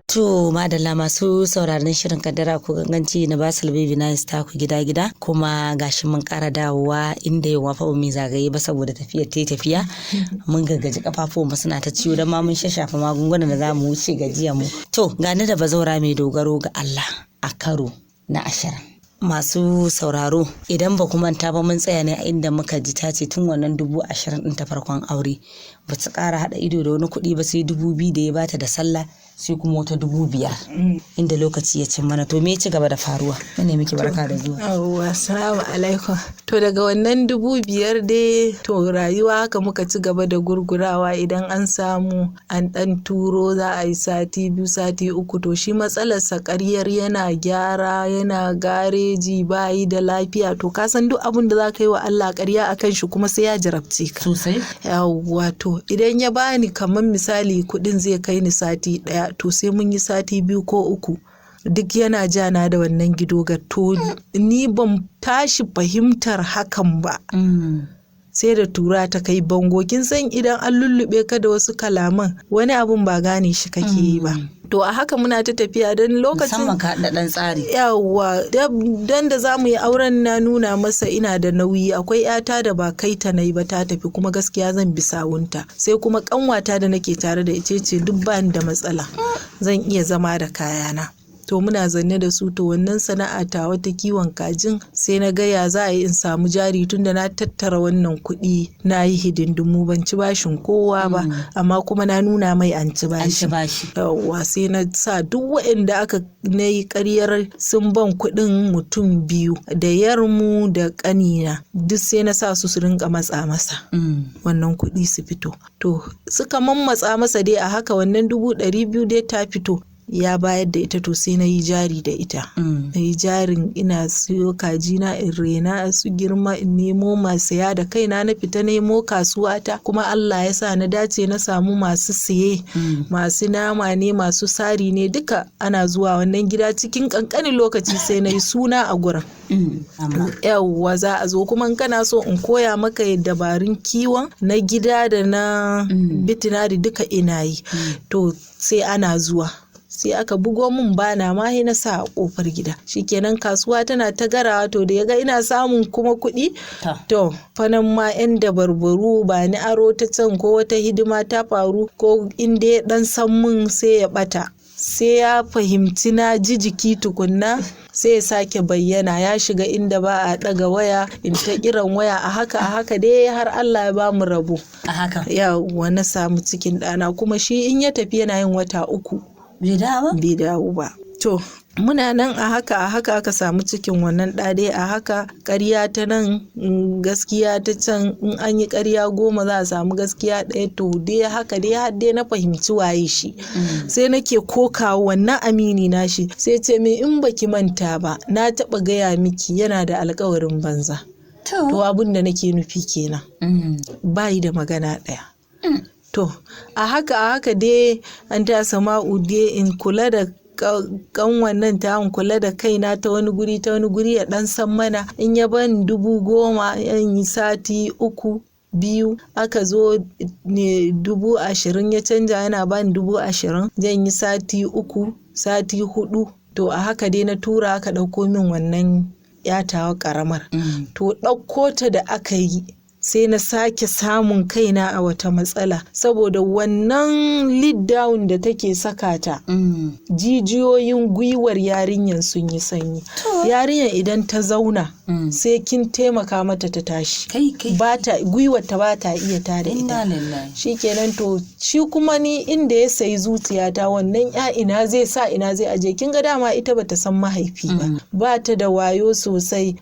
To madalla, masu sauraron shirin Kaddara ko Ganganci na Basil Baby Nice ta ku gida gida, kuma gashi mun kara dawowa inda yau fa mu zagaye ba saboda tafiya ta tafiya, mun gaggaji, kafafuwan mu suna ta ciwo, don ma mun shashafa magungunan da za mu wuce gajiyan mu. To gani da bazaura mai dogaro ga Allah a karo na 20. Masu sauraro, idan ba ku manta ba, mun tsaya ne a inda muka ji ta ce tun wannan 20,000 ɗin ta farkon aure ba su ƙara haɗa ido da wani kuɗi ba sai 2,000 da ya bata da sallah, sai kuma wata 5,000 inda lokaci ya cin mana. To me ya ci gaba da faruwa? Ne miki barka da zuwa. Yawwa, assalamu alaikum. To daga wannan 5,000 dai, to rayuwa haka muka ci gaba da gurgurawa. Idan an samu an ɗan turo, za a yi sati 2, sati 3. To shi matsalarsa ƙaryar yana gyara, yana gareji, bayi da lafiya. To ka san duk abin da za ka yi wa Allah ƙarya akan shi kuma sai ya jarabce ka. Sosai. Yawwa, to idan ya bani kamar misali kuɗin zai kai ni sati 1, to sai mun yi sati 2 ko 3 duk yana jana da wannan gidogar. To ni ban tashi fahimtar hakan ba sai da tura ta kai bango. Kin san idan an lullube ka da wasu kalaman, wani abun ba gane shi kake yi ba. To a haka muna ta tafiya don lokacin Musamman ka haɗa ɗan tsari. Yawwa, dan da za mu yi auren na nuna masa ina da nauyi, akwai yata da ba kai ta nayi ba ta tafi, kuma gaskiya zan bi sawunta, sai kuma kanwata da nake tare da ita ce duk ba ni da matsala, zan iya zama da kayana. To muna zanne da su. To wannan sana'a ta wata kiwon kajin, sai na gaya za a yi in samu jari, tunda na tattara wannan kuɗi, na yi hidindimu, ban ci bashin kowa ba, amma kuma na nuna mai an ci An bashi. ci bashi. Yawwa, sai na sa duk waɗanda aka na yi ƙaryar sun ban kuɗin, mutum biyu, da yarmu da ƙanina, duk sai na sa su su rinka matsa masa wannan kuɗi su fito. To suka mammatsa masa dai, a haka wannan 200,000 dai ta fito, ya bayar da ita. To sai na yi jari da ita. Na yi jarin, ina siyo kaji na in rena su girma, in nemo masu saya da kaina, na fita nemo kasuwa ta, kuma Allah ya sa na dace, na samu masu siye, masu nama ne, masu sari ne, duka ana zuwa wannan gida. Cikin kankanin lokaci sai na yi suna a gurin. Amma Yawwa, za a zo kuma in kana so in koya maka dabarun kiwon na gida da na veterinary duka ina yi. To sai ana zuwa, sai aka bugo min bana ma, sai na sa a kofar gida. Shikenan, kasuwa tana ta garawa. To da ya ga ina samun kuma kuɗi, to fanan ma yan dabarbaru, ba ni aro ta can, ko wata hidima ta faru, ko inda ya dan san mun, sai ya bata, sai ya fahimci na ji jiki tukunna, sai ya sake bayyana, ya shiga inda ba a ɗaga waya, in ta kiran waya. A haka a haka dai har Allah ya bamu rabo. A haka. Yawwa, na samu cikin ɗana. Kuma shi in ya tafi yana yin wata 3 Bai dawo ba? Bai dawo ba. To muna nan a haka a haka aka samu cikin wannan ɗa dai. A haka ƙarya ta nan, gaskiya ta can, in an yi ƙarya 10 za a samu gaskiya 1. To dai haka dai har dai na fahimci waye shi. Sai nake kokawa wannan amini na shi, sai ce min, in baki manta ba na taɓa gaya miki yana da alƙawarin banza. To abin da nake nufi kenan, bayi da magana ɗaya. To a haka a haka dai an ta sama'u dai, in kula da kanwan nan ta, in kula da kaina ta wani guri, ta wani guri ya dan san mana. In ya ban 10,000, yan yi sati 3, 2, aka zo ne 20,000 ya canja, yana bani 20,000, zan yi sati 3, sati 4. To a haka dai na tura aka ɗauko min wannan yatawa ƙaramar. To ɗauko ta da aka yi, sai na sake samun kaina a wata matsala, saboda wannan lead down da take saka ta, jijiyoyin gwiwar yarinyan sun yi sanyi. Yarinyar idan ta zauna, sai kin taimaka mata ta tashi. Kai kai. Bata gwiwar ta ba ta iya tada ita. Inna lillahi. Shikenan, to shi kuma ni inda ya sayi zuciyata, wannan ya ina zai sa, ina zai aje? Kin ga dama ita bata san mahaifi ba, ba ta da wayo sosai,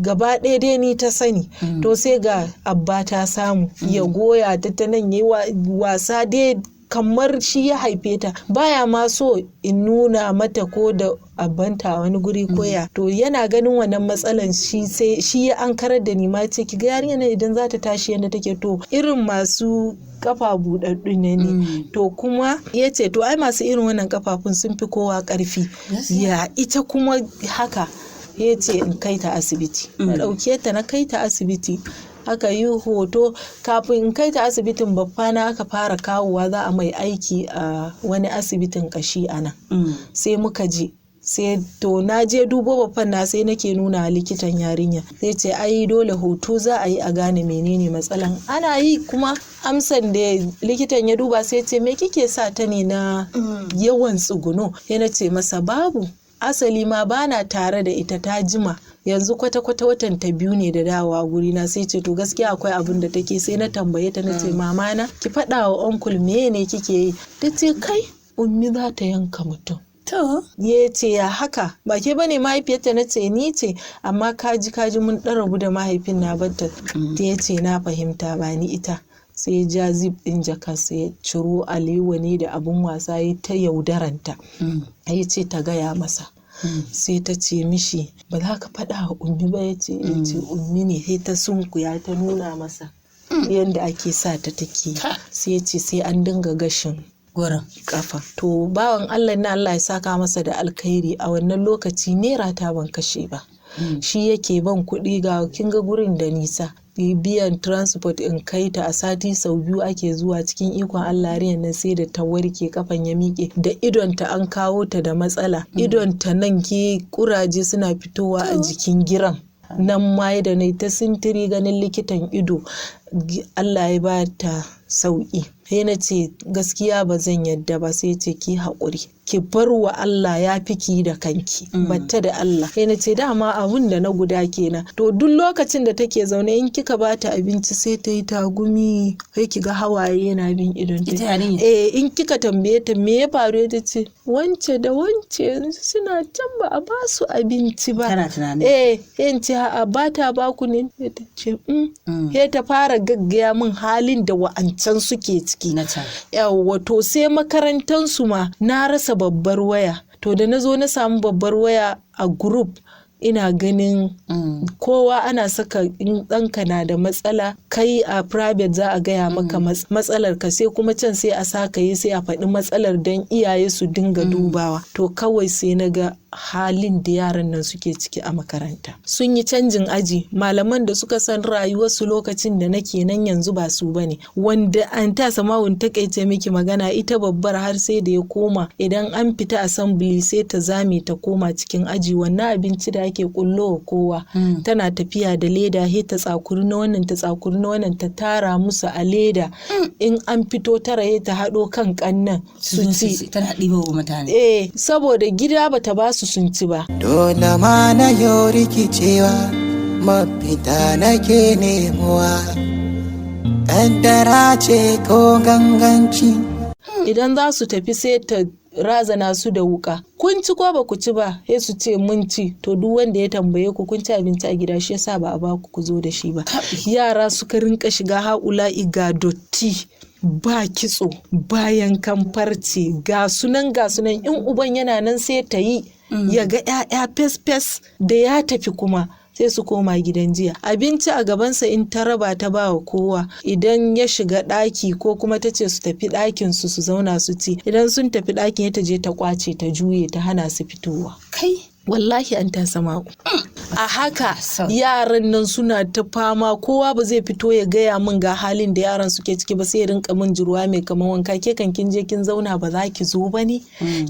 gaba ɗaya dai ni ta sani. To sai ga abba ta samu ya goya ta ta nan, yi wasa dai. kamar shi ya haife ta, baya ma so in nuna mata ko da abanta wani guri koya. To yana ganin wannan matsalan, shi sai shi ya ankarar da ni ma, ce ki ga yarinya nan idan za ta tashi yadda take, to irin masu kafa buɗaɗɗu ne. To kuma ya ce to ai masu irin wannan kafafun sun fi kowa ƙarfi, ya ita kuma haka? Ya ce in kai ta asibiti. Na ɗauke ta na kai ta asibiti, aka yi hoto. Kafin in kai ta asibitin, baffana aka fara kawowa za a mai aiki a wani asibitin kashi a nan. Sai muka je, sai to na je dubo baffan na, sai nake nuna likitan yarinya, sai ce ai dole hoto za a yi a gane menene matsalan. Ana yi kuma, amsan da likitan ya duba sai ce, "Me kike sa ta ne na yawan tsuguno?" Ya na ce masa babu, asali ma bana tare da ita ta jima, yanzu kwata-kwata watan ta 2 ne da dawowa guri na. Sai ce to gaskiya akwai abin da take. Sai na tambaye ta, na ce, "Mama na, ki faɗa wa uncle me ne kike yi?" Ta ce, "Kai, Ummi za ta yanka mutum." To. Ya ce, "Ya haka? Ba ke bane mahaifiyarta?" Na ce, "Ni ce, amma kaji kaji mun ɗan rabu da mahaifin na batta." Ta ya ce, "Na fahimta, ba ni ita." Sai ya ja zip ɗin jakar, sai ya ciro alewa ne da abun wasa, ya ta yaudaranta. Ya ce ta gaya masa. Sai ta ce mishi, "Ba za ka faɗa wa Ummi ba?" Ya ce, "Ummi ne?" Sai ta sunkuya ta nuna masa yadda ake sa ta take. Sai ya ce sai an dinga gashin gurin kafa. To bawan Allah na, Allah ya saka masa da alkhairi, a wannan lokaci naira ta ban kashe ba. Shi yake ban kuɗi, ga kin ga gurin da nisa. Biyan transport in kai ta a sati sau 2 ake zuwa. Cikin ikon Allah yarinyar nan sai da ta warke, kafan ya miƙe. Da idonta an kawo ta da matsala. Idonta nan ke kuraje suna fitowa a jikin giran. Nan ma da na ta sintiri ganin likitan ido, Allah ya ba ta sauƙi. Sai na ce gaskiya ba zan yadda ba. Sai ce ki haƙuri, ki bar wa Allah, ya fi ki da kanki, batta da Allah. Sai na ce dama abun da na guda kenan. To duk lokacin da take zaune, in kika bata abinci sai ta yi tagumi, sai ki ga hawaye yana bin idon ta. Ita yarinya? Eh, in kika tambaye ta me ya faru, ta ce wance da wance yanzu suna can ba a ba su abinci ba. Tana tunanin. Eh, in ce a ba ta ba ku ne? Sai ta ce mm. Sai ta fara gaggaya min halin da wa'ancan suke ciki. Na can. Yawwa, to sai makarantansu ma na rasa babbar waya. To da na zo na samu babbar waya, a group ina ganin kowa ana saka in ɗanka na da matsala, kai a private za a gaya maka matsalar ka, sai kuma can sai a saka yi, sai a faɗi matsalar don iyaye su dinga dubawa. To kawai sai na ga halin da yaran nan suke ciki a makaranta. Sun yi canjin aji, malaman da suka san rayuwarsu lokacin da nake nan yanzu ba su bane. Wanda an ta samawun takaice miki magana, ita babbar har sai da ya koma, idan an fita assembly sai ta zame ta koma cikin aji. Wannan abinci da ake kullo wa kowa, tana tafiya da leda, he ta tsakuri na wannan, ta tsakuri na wannan, ta tara musu a leda. In an fito tara, he ta haɗo kan kannan su ci. Tana ɗiba wa mutane. Eh, saboda gida bata ba su sun ci ba. Dole ma na yau rikicewa, mafita nake nemowa. Kaddara ce ko ganganci. Idan za su tafi sai ta razana su da wuka, "Kun ci ko ba ku ci ba?" Sai su ce, "Mun ci." "To duk wanda ya tambaye ku kun ci abinci a gida, shi yasa ba a ba ku ku zo da shi ba." Yara suka rinka shiga haula'i, ga dotti, ba kitso, bayan kan farce, ga sunan ga sunan. In uban yana nan sai ta yi ya ga 'ya'ya fes fes, da ya tafi kuma sai su koma gidan jiya. Abinci a gabansa in ta raba ta ba wa kowa, idan ya shiga ɗaki ko kuma ta ce su tafi ɗakin su su zauna su ci, idan sun tafi ɗakin ya ta je ta kwace, ta juye, ta hana su fitowa. Kai. Wallahi an ta sama a haka yaran nan suna ta fama. Kowa ba zai fito ya gaya min ga halin da yaran suke ciki ba, sai ya rinka min jirwa mai kaman wanka, "Ke kan kin je kin zauna, ba za ki zo ba ne?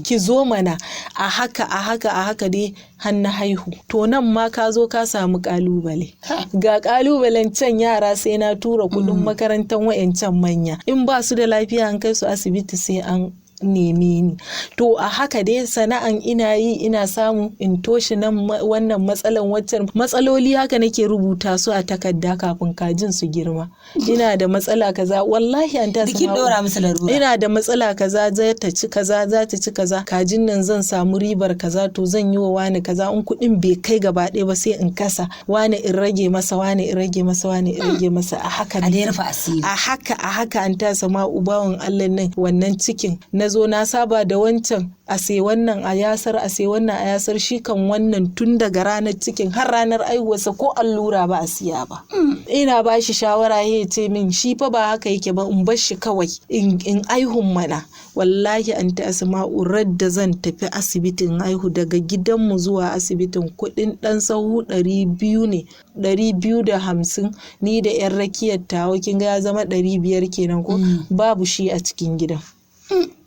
Ki zo mana." A haka a haka a haka dai har na haihu. To nan ma ka zo ka samu kalubale, ga kalubalen can yara, sai na tura kuɗin makarantar wayancan manya, in ba su da lafiya an kai su asibiti sai an neme ni. To a haka dai sana'an ina yi, ina samu in toshe nan wannan matsalan, waccan matsaloli, haka nake rubuta su a takarda kafin kajin su girma. Ina da matsala kaza, wallahi an ta Bikin dora musu larura. Ina da matsala kaza, za ta ci kaza, za ta ci kaza, kajin nan zan samu ribar kaza, to zan yi wa wani kaza, in kuɗin bai kai gaba ɗaya ba sai in kasa, wani in rage masa, wani in rage masa, wani in rage masa, a haka A dai rufe asiri. A haka, a haka an tasa ma ubawan Allah nan wannan cikin na zo na saba da wancan, a sai wannan a yasar, a sai wannan a yasar. Shi kan wannan tun daga ranar cikin har ranar aihuwarsa ko allura ba a siya ba. Ina ba shi shawara ya ce min shi fa ba haka yake ba, in bar shi kawai in aihun mana. Wallahi an ta asma'u, radda zan tafi asibitin aihu, daga gidanmu zuwa asibitin kuɗin ɗan sahu 200 ne, 250, ni da yan rakiyar tawa, kin ga ya zama 500 kenan ko? Babu shi a cikin gidan.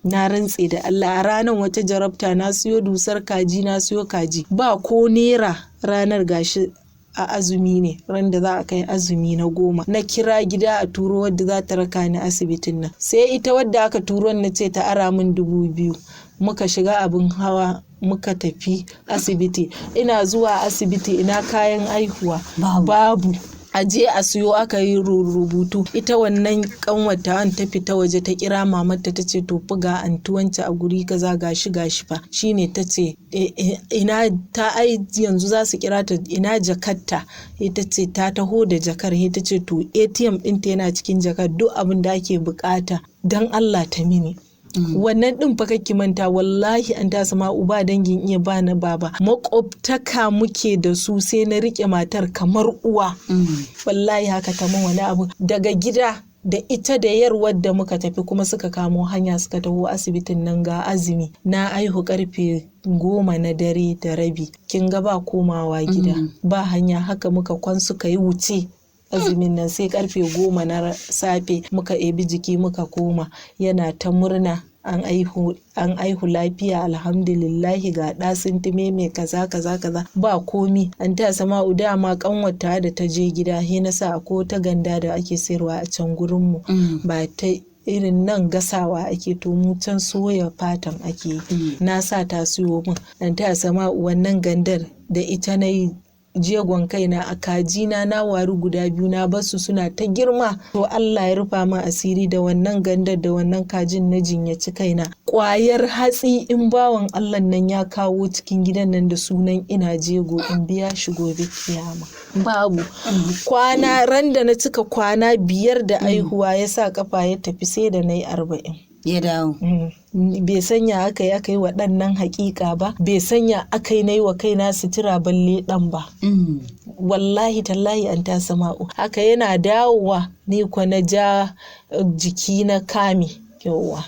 Na rantse da Allah, a ranar wata jarabta na siyo dusar kaji, na siyo kaji, ba ko nera ranar, gashi a azumi ne, ran da za a kai azumi na 10. Na kira gida a turo wadda za ta raka ni asibitin nan, sai ita wadda aka turo na ce ta ara min 2000, muka shiga abin hawa muka tafi asibiti. Ina zuwa asibiti, ina kayan aihuwa? Babu. Babu. A je a siyo, aka yi rubutu. Ita wannan kanwata ta fita waje ta kira mamarta, ta ce to ga anti wance a guri kaza, gashi gashi fa. Shine ta ce ina ta, ai yanzu za su kira ta, ina jakarta? Ita ce ta taho da jakar. Ita ce to ATM ɗinta yana cikin jakar, duk abin da ake bukata dan Allah ta mini. Wannan din fa kakki manta, wallahi an ta sama uba dangin iya ba na baba, makwabtaka muke da su, sai na rike matar kamar uwa. Wallahi haka ta min wani abu daga gida, da ita da yarwar da muka tafi kuma suka kamo hanya suka taho asibitin nan, ga azumi. Na aihu karfe 10 na dare da rabi, kin ga ba komawa gida, ba hanya, haka muka kwan suka yi wuce azumin nan, sai karfe 10 na safe muka ebi jiki muka koma. Yana ta murna an aihu, an aihu lafiya, alhamdulillahi, ga ɗa sun tume mai kaza kaza kaza, ba komi. An ta sama'u, dama kanwata da ta je gida he na sa ko ta ganda da ake sayarwa a can gurinmu, ba ta irin nan gasawa ake, to mu can soya fatan ake yi. Na sa ta siyo min. An ta sama'u, wannan gandar da ita na yi jegon kaina a kajina, na wari guda biyu na basu suna ta girma. To Allah ya rufa min asiri da wannan gandar da wannan kajin na jinyaci kaina. Kwayar hatsi in bawan Allah nan ya kawo cikin gidan nan da sunan ina jego in biya shi gobe kiyama, babu. Kwana ran da na cika kwana 5 da aihuwa ya sa kafa ya tafi, sai da na yi 40. Ya dawo. Bai sanya aka yi aka yi waɗannan haƙiƙa ba, bai sanya aka yi na yi wa kaina sutura balle ɗan ba. Wallahi tallahi an ta sama'u, haka yana dawowa ni kwa na ja jiki na kame. Yauwa,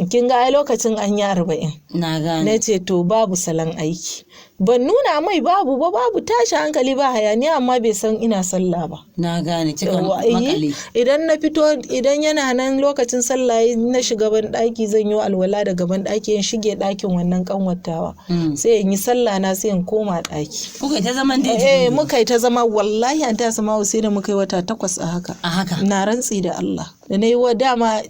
kin ga ai lokacin an yi 40. Na gane. Na ce to babu salon aiki, ban nuna mai babu ba, babu tashi hankali ba hayaniya, amma bai san ina sallah ba. Na gane, kika Yawwa, eh, makale. Idan na fito, idan yana nan lokacin sallah yayi, na shiga ban ɗaki zan yi alwala daga ban ɗaki in shige ɗakin wannan kanwatawa, sai in yi sallah na, sai in koma ɗaki. Kuka yi ta zaman dai. Eh, muka yi ta zama, wallahi an ta sama sai da muka yi wata 8 a haka. A haka. Na rantsi da Allah, da na yi wa dama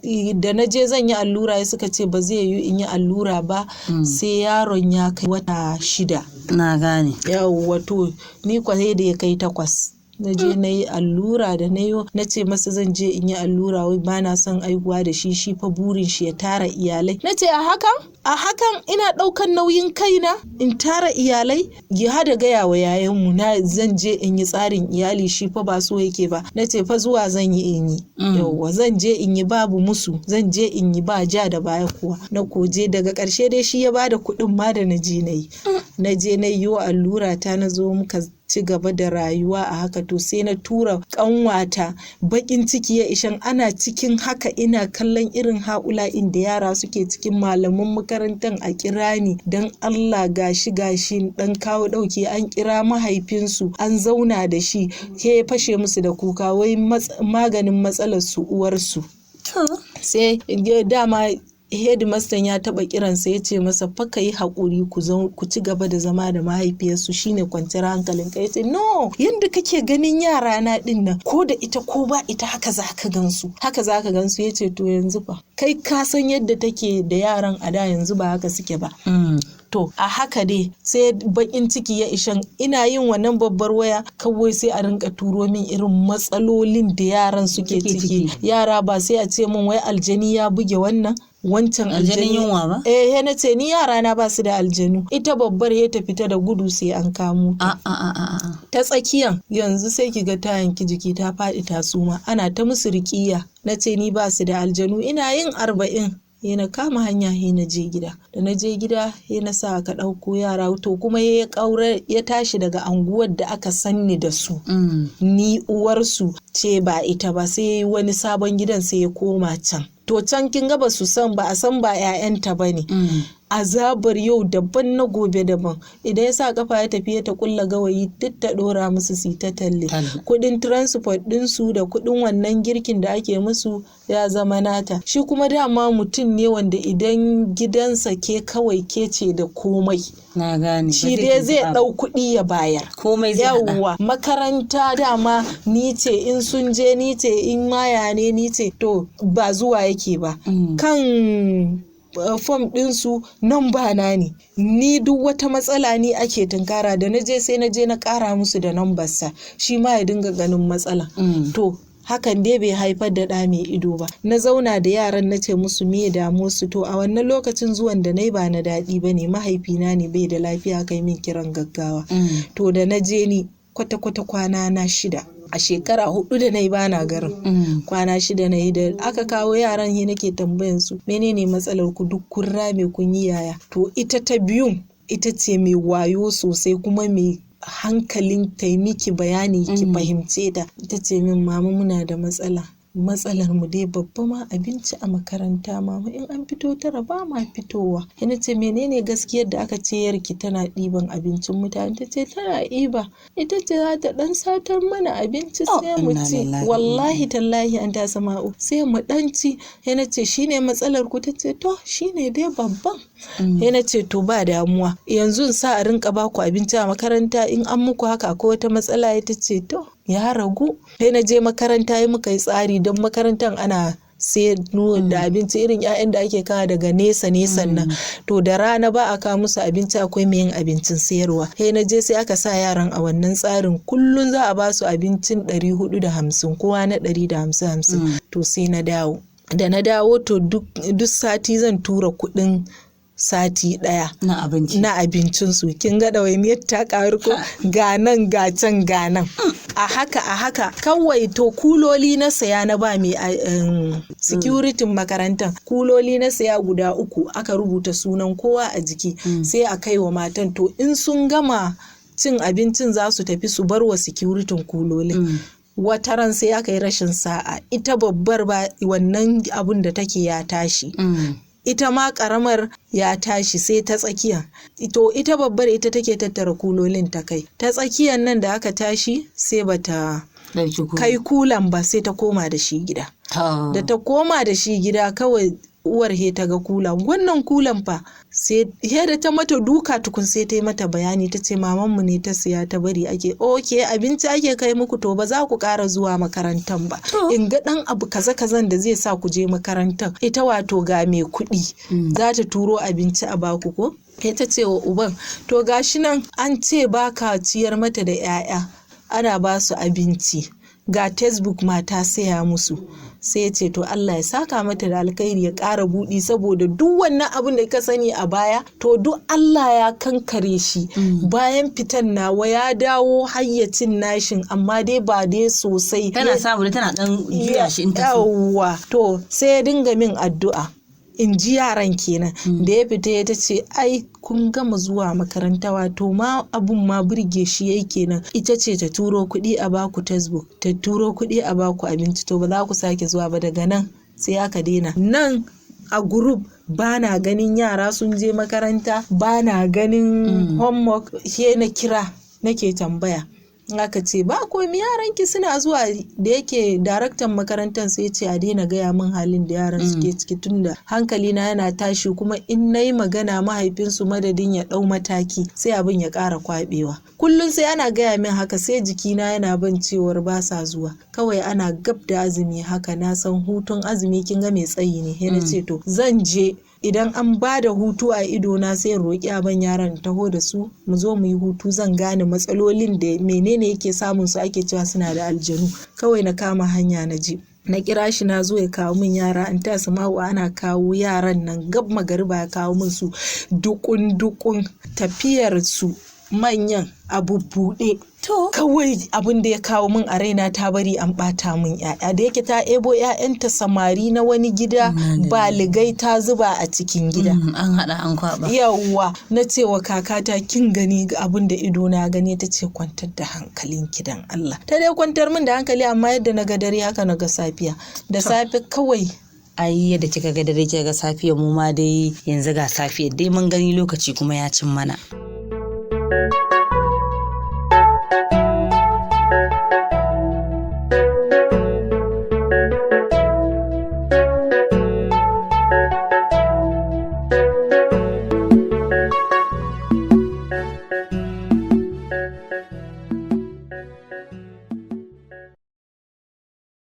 da na je zan yi allura suka ce ba zai yi in yi allura ba sai yaron ya kai wata 6. Na gane. Yawwa, to ni kwa sai da ya kai 8 na je na yi allura. Da na yi, na ce masa zan je in yi allura, wai ba na son aihuwa da shi, shi fa burin shi ya tara iyalai. Na ce a hakan, a hakan ina ɗaukan nauyin kaina in tara iyalai? Ya hada gaya wa yayanmu na zan je in yi tsarin iyali, shi fa ba so yake ba. Na ce fa zuwa zan yi in yi, yawwa, zan je in yi, babu musu, zan je in yi, ba ja da baya kuwa. Na koje daga ƙarshe dai shi ya bada kuɗin ma da na je na yi, na je na yi wa allura ta, na zo muka ci gaba da rayuwa a haka. To sai na tura kanwata, bakin ciki ya ishan, ana cikin haka ina kallon irin haula inda yara suke cikin, malaman makarantar a kira ni don Allah, gashi gashi dan kawo dauki, an kira mahaifinsu an zauna da shi, ke fashe musu da kuka, wai maganin matsalar su uwarsu. To. Sai dama Headmaster ya taba kiransa ya ce masa fa ka yi haƙuri, ku ci gaba da zama da mahaifiyarsu, shine kwanciyar hankalin ka. Ya ce no, yanda kake ganin yara na din nan, ko da ita ko ba ita, haka za ka gansu, haka za ka gansu. Ya ce to yanzu fa kai ka san yadda take da yaran a da, yanzu ba haka suke ba. To a haka dai sai bakin ciki ya ishan. Ina yin wannan babbar waya kawai sai a rinka turo min irin matsalolin da yaran suke ciki. Yara ba sai a ce min wai aljani ya buge wannan, wancan. Aljanin yunwa ba? Eh, na ce ni yara na ba su da aljanu. Ita babbar ya ta fita da gudu sai an kamo ta. Ta tsakiyan yanzu sai ki ga ta yanki jiki, ta faɗi, ta suma, ana ta musu riƙiya. Na ce ni ba su da aljanu. Ina yin 40 ya na kama hanya, he na je gida. Da na je gida, he na sa aka ɗauko yara. To kuma ya ƙaura, ya tashi daga anguwar da aka sanni da su, ni uwarsu ce ba ita ba, sai wani sabon gidan, sai ya koma can. To can kin ga ba su san ba, a san ba 'ya'yanta ba ne. Azabar yau daban, na gobe daban. Idan ya sa kafa ya tafi, ta kulla gawayi duk ta dora musu su ta talle. Kudin transport ɗinsu da kudin wannan girkin da ake musu ya zama nata. Shi kuma dama mutum ne wanda idan gidansa ke kawai ke ce da komai. Na gane. Shi dai zai ɗau kuɗi ya bayar. Komai zai haɗa. Yawwa, makaranta dama ni ce, in sun je ni ce, in maya ne ni ce, to ba zuwa yake ba. Kan fom ɗinsu nan ba na ne, ni duk wata matsala ni ake tunkara. Da na je sai na je na ƙara musu da nambarsa, shi ma ya dinga ganin matsala. To hakan dai bai haifar da ɗa mai ido ba. Na zauna da yaran, na ce musu me damu su. To a wannan lokacin zuwan da nai ba na daɗi ba ne, mahaifina ne bai da lafiya, kai min kiran gaggawa. To da na je ni kwata-kwata kwana na 6 a shekara 4 da na yi bana garin. Kwana 6 na yi. Da aka kawo yaran he nake tambayan su menene matsalar ku, duk kun rame, kun yi yaya. To ita ta biyun ita ce mai wayo sosai kuma mai hankalin taimiki bayani ki fahimce ta. Ita ce min, mama, muna da matsala, matsalar mu dai babba ma abinci a makaranta. Mama, in an fito 9 ba ma fitowa. Ina ce menene gaskiyar da aka ce yarki tana ɗiban abincin mutane? Ta ce tana ɗiba, ita ce za ta ɗan satar mana abinci sai mu ci, wallahi tallahi an ta sama'u, sai mu ɗan ci. Ina ce shine matsalar ku? Ta ce to shine dai babban. Ina ce to ba damuwa, yanzu in sa a rinka ba ku abinci a makaranta, in an muku haka akwai wata matsala? Ita ce to ya ragu. Sai na je makaranta yi muka yi tsari, don makarantar ana sai da abinci irin 'ya'yan da ake kawo daga nesa nesan nan. To da rana ba a kawo musu abinci, akwai mai yin abincin sayarwa. Sai na je sai aka sa yaran a wannan tsarin, kullum za a ba su abincin 450, kowa na 150 50. To sai na dawo, da na dawo to duk sati zan tura kuɗin sati ɗaya na abinci. Na abincin su. Kin ga ɗawainiyar ta ƙaru, ko ga nan ga can ga nan. A haka a haka kawai. To kuloli na saya na ba mai security makarantar. Kuloli na saya guda uku, aka rubuta sunan kowa a jiki, sai a kai wa matan. To in sun gama cin abincin za su tafi su bar wa security kulolin. Wata ran sai aka yi rashin sa'a, ita babbar ba wannan abun da take ya tashi, ita ma karamar ya tashi, sai ta tsakiya. To ita babbar ita take tattara kulolin ta kai. Ta tsakiyan nan da aka tashi sai bata kai kulan ba, sai ta koma da shi gida. Da ta koma da shi gida kawai uwar he ta ga kulan, wannan kulan fa. Sai he da ta mata duka tukun, sai ta yi mata bayani, ta ce mamanmu ne ta siya ta bari ake ok abinci ake kai muku. To ba za ku ƙara zuwa makarantan ba, in ga ɗan abu kaza kazan da zai sa ku je makarantan. Ita wato ga mai kuɗi za ta turo abinci a baku ko. Sai ta ce wa uban to gashi nan an ce baka ciyar mata da 'ya'ya, ana ba su abinci, ga textbook ma ta saya musu. Sai ya ce to Allah ya saka mata da alkhairi, ya ƙara buɗi, saboda duk wannan abin da ka sani a baya to duk Allah ya kankare shi. Bayan fitan nawa ya dawo hayyacin nashin, amma dai ba dai sosai. Tana samu tana dan juya shi in ta so. Yawwa, to sai ya dinga min addu'a, in ji yaran kenan. Da ya fita ya ta ce ai kun gama zuwa makaranta, wato ma abun ma burge shi yayi kenan. Ita ce ta turo kuɗi a baku textbook, ta turo kuɗi a baku abinci, to ba za ku sake zuwa ba. Daga nan sai aka daina. Nan a group ba na ganin yara sun je makaranta, ba na ganin homework. He na kira nake tambaya. Aka ce ba komi, yaranki suna zuwa. Da yake daraktan makarantar sai ce a daina gaya min halin da yaran suke ciki, tunda hankali na yana tashi, kuma in nayi magana mahaifinsu madadin ya dau mataki sai abin ya ƙara kwabewa. Kullum sai ana gaya min haka, sai jikina yana ban cewar ba sa zuwa. Kawai ana gab da azumi haka, na san hutun azumi kin ga mai tsayi ne, sai na ce to zan je idan an ba da hutu a ido na sai in roƙi a ban yaran taho da su mu zo mu yi hutu, zan gane matsalolin da menene yake samun su ake cewa suna da aljanu. Kawai na kama hanya na je, na kira shi na zo ya kawo min yara. An ta Sama'u ana kawo yaran nan gab magariba, ya kawo min su dukun dukun, tafiyar su manyan abu buɗe. To. Kawai abin da ya kawo min a raina, ta bari an bata min ya'ya. Da yake ta ebo 'ya'yanta samari na wani gida baligai ta zuba a cikin gida. An haɗa an kwaɓa. Yawwa, na cewa kakata kin gani abin da ido na gani, ta ce kwantar da hankalin ki dan Allah. Ta dai kwantar min da hankali, amma yadda na ga dare haka na ga safiya. Da safe kawai Ai yadda kika ga dare kika ga safiya, mu ma dai yanzu ga safiyar dai mun gani, lokaci kuma ya cin mana.